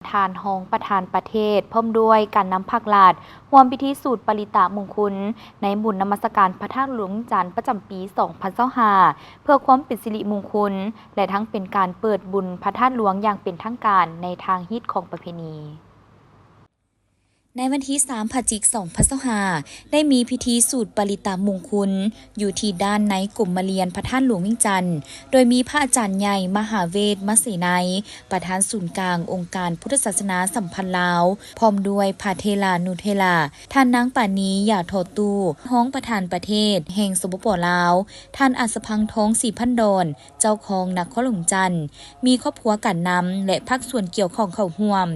ທ່ານຮອງປະທານປະເທດ ພ້ອມດ້ວຍການນຳພັກລັດ ຮ່ວມພິທີສູດປະລິຕະມຸງຄຸນ ໃນບຸນນະມັດສະການພະທາດຫຼວງວຽງຈັນ ປະຈຳປີສອງພັນຊາວຫ້າ ເພື່ອຄວາມເປັນສິລິມຸງຄຸນ ແລະ ທັງເປັນການເປີດບຸນພະທາດຫຼວງຢ່າງເປັນທາງການໃນທາງຮີດຂອງປະເພນີ. ໃນວັນທີສາມ ພະຈິກ ສອງພັນຊາວຫ້າ ໄດ້ມີພິທີສູດປະລິຕະມຸງຄຸນ ຢູ່ທີ່ດ້ານໃນກົມມະລຽນພະທາດຫຼວງວຽງຈັນ ໂດຍມີພະອາຈານໃຫຍ່ ມະຫາເວດ ມະເສໄນ ປະທານສູນກາງອົງການພຸດທະສາສະໜາສຳພັນລາວ, ພ້ອມດ້ວຍພະເຖລານຸເຖລະ, ທ່ານນາງປານີ ຢາທໍຕູ້, ຮອງປະທານປະເທດແຫ່ງ ສປປ ລາວ, ທ່ານ ອັດສະພັງທອງ ສີພັນດອນ, ເຈົ້າຄອງນະຄອນຫຼວງວຽງຈັນ, ມີຄອບຄົວການນຳ ແລະ ພາກສ່ວນກ່ຽວຂ້ອງເຂົ້າຮ່ວມ.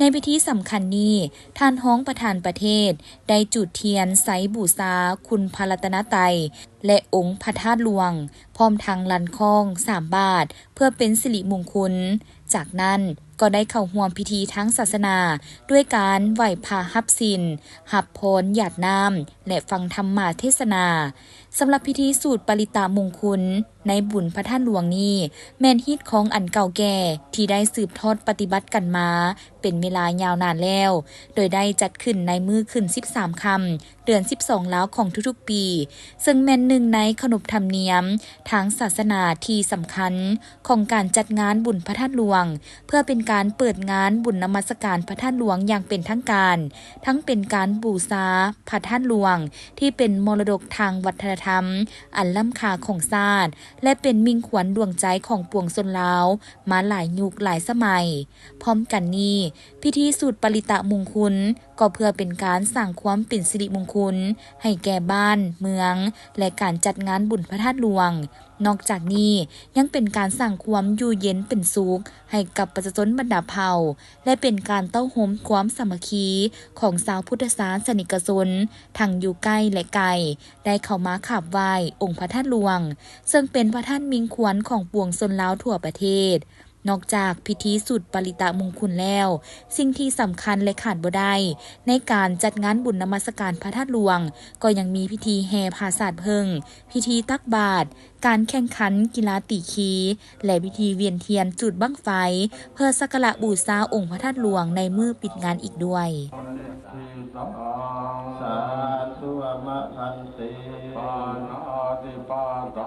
ໃນພິທີສຳຄັນນີ້, ທ່ານຮອງປະທານປະເທດໄດ້ຈູດທຽນໃສ່ບູຊາຄຸນພະລັດຕະນະໄຕ ແລະ ອົງພະທາດຫຼວງ, ພ້ອມທັງລັ່ນຄ້ອງສາມບາດ ເພື່ອເປັນສິລິມຸງຄຸນ. ຈາກນັ້ນກໍໄດ້ເຂົ້າຮ່ວມພິທີທາງສາສະໜາ ດ້ວຍການໄຫວ້ພະຮັບສິນ, ຮັບພອນຢາດນ້ຳ ແລະ ຟັງທຳມະເທດສະໜາ. ສຳລັບພິທີສູດປະລິຕະມຸງຄຸນໃນບຸນພະທາດຫຼວງນີ້ ແມ່ນຮີດຄອງອັນເກົ່າແກ່ທີ່ໄດ້ສືບທອດປະຕິບັດກັນມາເປັນເວລາຍາວນານແລ້ວ, ໂດຍໄດ້ຈັດຂຶ້ນໃນມື້ຂຶ້ນສິບສາມຄ່ຳ ເດືອນສິບສອງລາວຂອງທຸກໆປີ, ເຊິ່ງແມ່ນໜຶ່ງໃນຂະໜົບທຳນຽມທາງສາສະໜາທີ່ສຳຄັນຂອງການຈັດງານບຸນພະທາດຫຼວງ, ເພື່ອເປັນການເປີດງານບຸນນະມັດສະການພະທາດຫຼວງຢ່າງເປັນທາງການ, ທັງເປັນການບູຊາພະທາດຫຼວງ ທີ່ເປັນມໍລະດົກທາງວັດທະນະທຳອັນລ້ຳຄ່າຂອງຊາດ ແລະ ເປັນມິ່ງຂວັນດວງໃຈຂອງປວງຊົນລາວມາຫຼາຍຍຸກຫຼາຍສະໄໝ. ພ້ອມກັນນີ້, ພິທີສູດປະລິຕະມຸງຄຸນ ກໍເພື່ອເປັນການສ້າງຄວາມເປັນສິລິມຸງຄຸນໃຫ້ແກ່ບ້ານເມືອງ ແລະ ການຈັດງານບຸນພະທາດຫຼວງ. ນອກຈາກນີ້, ຍັງເປັນການສ້າງຄວາມຢູ່ເຢັນເປັນສຸກໃຫ້ກັບປະຊາຊົນບັນດາເຜົ່າ ແລະ ເປັນການເຕົ້າໂຮມຄວາມສາມັກຄີຂອງຊາວພຸດທະສາສະນິກະຊົນ ທັງຢູ່ໃກ້ ແລະ ໄກ ໄດ້ເຂົ້າມາຂາບໄຫວ້ອົງພະທາດຫຼວງ, ເຊິ່ງເປັນພະທາດມິ່ງຂວັນຂອງປວງຊົນລາວທົ່ວປະເທດ. ນອກຈາກພິທີສູດປະລິຕະມຸງຄຸນແລ້ວ, ສິ່ງທີ່ສຳຄັນ ແລະ ຂາດບໍ່ໄດ້ໃນການຈັດງານບຸນນະມັດສະການພະທາດຫຼວງ ກໍຍັງມີພິທີແຫ່ຜ້າສາດເຜິ້ງ, ພິທີຕັກບາດ, ການແຂ່ງຂັນກິລາຕີຄີ ແລະ ພິທີວຽນທຽນຈູດບັ້ງໄຟ ເພື່ອສັກກາລະບູຊາອົງພະທາດຫຼວງໃນມື້ປິດງານອີກດ້ວຍ. ສາທຸ ອະມະພັນເຕ ປານາຕິປາຕາ